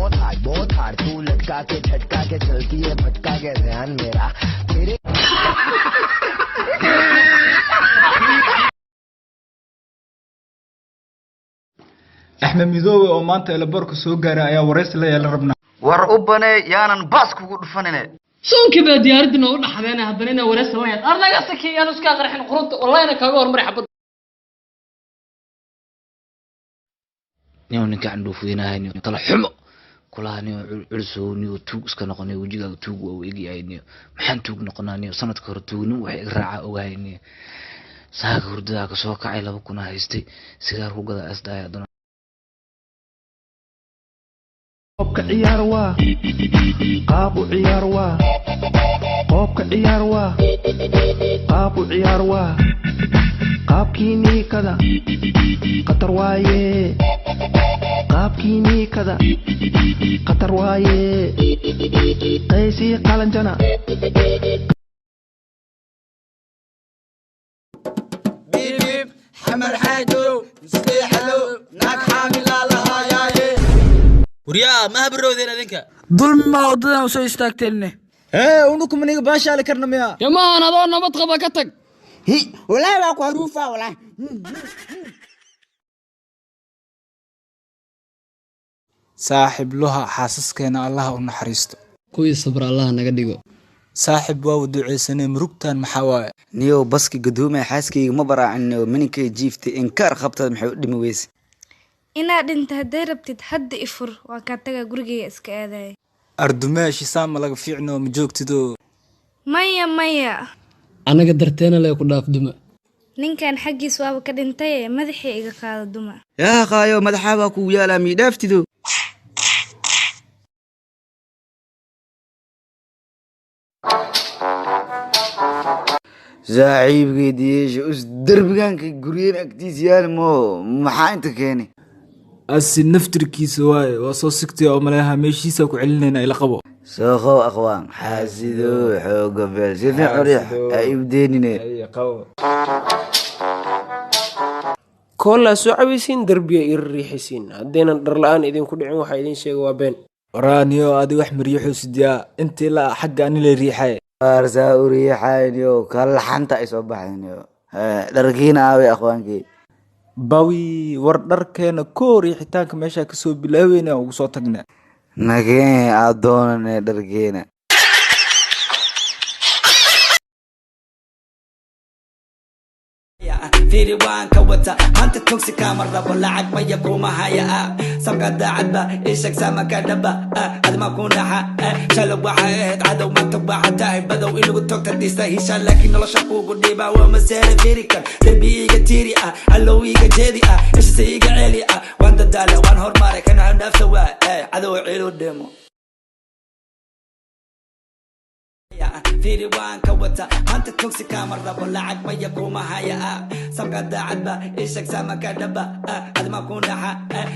बहुत हार्ड बहुत हार्ड, तू लटका के झटका के चलती है भटका के ध्यान मेरा तेरे। Axmed Midoobe oo maanta elaboorka soo gaaray ayaa waraysi la yeelan rabnaa. War u banee, yaanan baas kugu dhufanine. Soonkii baa diyaaradda noogu dhaxdeena, haddana inaa waraysi la yeelan arnaga saki yaanu iskaa qarxin qurunta, wallahina kaaga hormaray xabad. Niyow, ninka candhuufweynahay, niyo tala xumo kulaha, niyo culsow, niyo tuug iska noqonay, wejigaaga tuug waa u egyahay. Niyo, maxaan tuug noqonaa? Niyo, sanadka hore tuugnimo waxay iga raacaa ogahay. Niyo, saaka hurdadaa kasoo kacay, 2000 haystay, sigaar ku gada asdaaya haddana. Qoobka ciyaar waa qaab u ciyaar, waa qoobka ciyaar, waa qaab u ciyaar, waa qaabkii niikada khatar waaye, qaabkii niikada khatar waaye, qaysii qalanjana. Xamar xaajow isleexalo naag xaamilaa lahaayaaye. Waryaa, ma habaroodeen adinka? Dulmi maa waddadan usoo istaagteenne? Hee, unukumaniga baashaali karna miya? Yamahan adoo nabad qaba ka tag. Hi, walaahi waa ku haruufaa walaahi. Saaxib luha, xaasaskeena Allaha u naxariisto. Kuwii sabra Allaha naga dhigo. Saaxib, waa duceysanay, murugtan maxaa waaye? Niyow, baski gadoomaya xaaskayga ma baraacin mininkay jiiftay, inkaar qabtada maxay u dhimi weyse? Inaad dhinta hadday rabtid, hadda i fur, waa kaa tagaa, gurigayga iska aadaya. Ardumeeshi saama laga fiicno, ma joogtido? Maya, maya. Annaga darteena lee ku dhaaf duma. Ninkan xaggiis waaba ka dhintaye, madaxii iga qaado duma. Yaa qaayo, madaxaa baa kugu yaalaa, miidhaaftido. Saaxiibkay diyeesha us derbigaanka guryeen agtiis yaali mo, maxaa inta keenay? Asi naftirkiisa waaye, waa soo sigtay oo maleeha meeshiisa ku celinayna ila qabo. Sooqow aqwaan xaasido xooga beel sifi curiix ha ibdeenine. Koolaa soo cabaysiin, derbiya ii riixaysiin, haddaynan dhar la'aan idinku dhicin waxaa idiin sheega waa been. Waraa niyo, adi wax maryaxuusidiyaa intii la xagga ani la riixay. Waarsaa u riixayniyo kala laxanta ay soo baxdayniyo dharkiina aaway aqwaankii? Bawi, war dharkeena koo riixitaanka meeshaa kasoo bilaaweyna ugu soo tagna. Nagee aad doonane dharkeena. Fiiri, waan ka wata hanta, tugsi kama rabo, lacag maya kuma haya, sabka daacadba ishag samaka dhaba adma ku naxa. Shalay waxay ahayd cadow, maanta waxa tahay badow, inagu togta dhista hisha, laakiin nolosha kugu dhiba waa maseere. Fiiri kan derbi iga tiiri ah, allow iga jeedi ah, ishisa iga celi ah, waan dadaala, waan hormaray, kana dhaafta waa cadow cilu dhimo. Fiiri, waan ka wata hanta, tugsi kama rabo, lacag maya kuma haya, sabka daacadba ishag samaka dhaba adma ku naxa.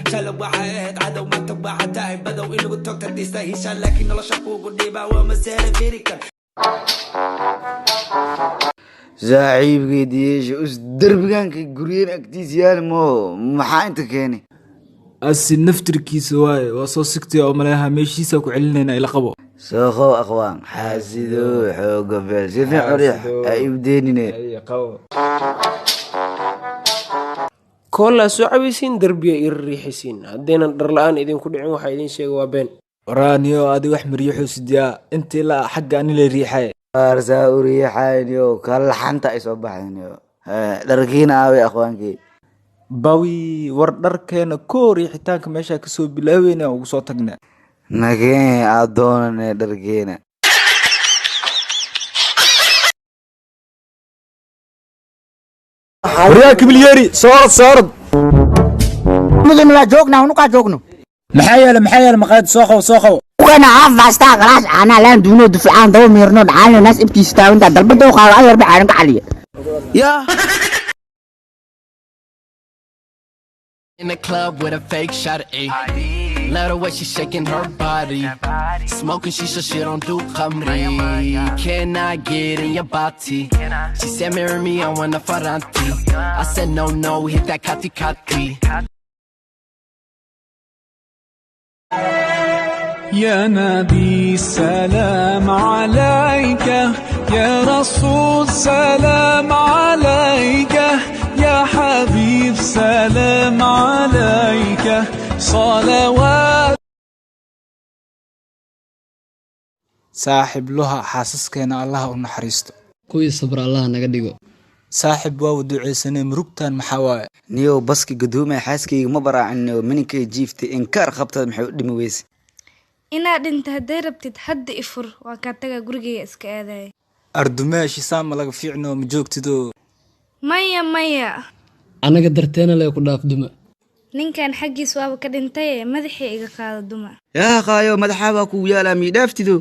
Shalay waxay ahayd cadow, maanta waxa tahay badow, inagu togta dhista hisha, laakiin nolosha kugu dhiba waa maseere. Fiiri kan. Saaxiibkay diyeesha us derbigaanka guryeen agtiis yaali mo, maxaa inta keenay? Asi naftirkiisa waaye, waa soo sigtay oo maleeha meeshiisa ku celinayna ila qabo. Sooqow aqwaan xaasido xooga beel sifi curiix ha ibdeenine. Koolaa soo cabaysiin, derbiya ii riixaysiin, haddaynan dhar la'aan idinku dhicin waxaa idiin sheega waa been. Waraa niyo, adi wax maryaxuusidiyaa intii la xagga ani la riixay. Waarsaa u riixayniyo kala laxanta ay soo baxdayniyo dharkiina aaway aqwaankii? Bawi, war dharkeena koo riixitaanka meeshaa kasoo bilaaweyna ugu soo tagna. Nagee aad doonane dharkeena. Waryaa kibilyeeri, soorad soorad. Mudun waa joognaa, unukaa joogno. Maxaa yeele, maxaa yeele maqaayad? Soo qabo, soo qabo. Ukena haaf baastaa qalaas caanaa laan duuno dufcaan daba miirno dhacaalno naas ibtiisa taawinta dalbada u qaado ayarba caanan ka caliya. Yaa. In the club with a fake shot of A. Love the way she shaking her body. Smoking shisha, she don't do khamri. Can I get in your body? She said, marry me, I want a Ferranti. I said, no, no, hit that kati kati. يا نبي سلام عليك، يا رسول سلام عليك، يا حبيب سلام عليك، صلوات. Saaxib luha xaasaskeena allaha u naxariisto. Kuwii sabra allaha naga dhigo. Saaxib waa duceysanee, murugtan maxaa waaye? Niyow baski gadoomaya xaaskayga ma baraacin, mininkay jiiftay inkaar qabtaad, maxay u dhimi weyse? Inaad dhinta hadday rabtid hadda ifur, waan kaa tagaa, gurigeyga iska aadaya. Ardumeeshi saama laga fiicno, ma joogtido. Maya, maya. Annaga darteena lee ku dhaaf duma. Ninkan xaggiis waaba ka dhintaye, madaxii iga qaado duma. Yaa qaayo, madaxaa baa kugu yaalaa, miidhaaftido.